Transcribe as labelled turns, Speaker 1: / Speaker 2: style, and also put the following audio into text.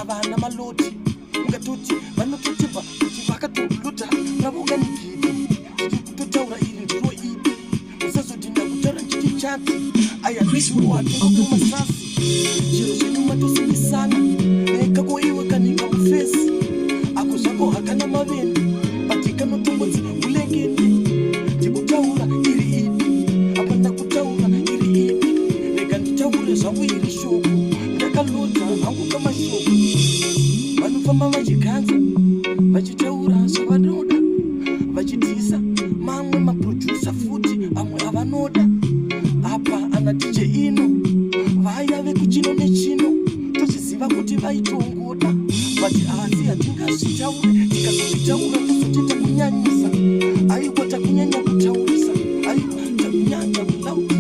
Speaker 1: Avana maloti, ungatoti vanototemba kuti vakatolota ravokanikidi. Tiri kutotaura, iri ndiro idi, musazoti ndakutaura ndichiti chati aya.
Speaker 2: Chris Ward on the beat.
Speaker 1: Masasi chiro zvenyu matosimbisana nekako iwe kanika mufesi ako zvako hakana mavende, but kanotombodzi ulengende. Ndikutaura iri idi apa, ndakutaura iri idi. Rega nditaure zvangu iri shoko, ndakalodza hangu kamashoko. Vanofamba vachiganza, vachitaura zvavanoda, vachidhisa mamwe maproducer futi amwe avanoda. Apa ana DJ ino vaya vekuchino nechino, tochiziva kuti vaitongoda, but asi hatingazvitaure. Tikazozvitaura tozoti takunyanyisa. Aiwa, takunyanya kutaurisa, aiwa, takunyanya kulaudisa.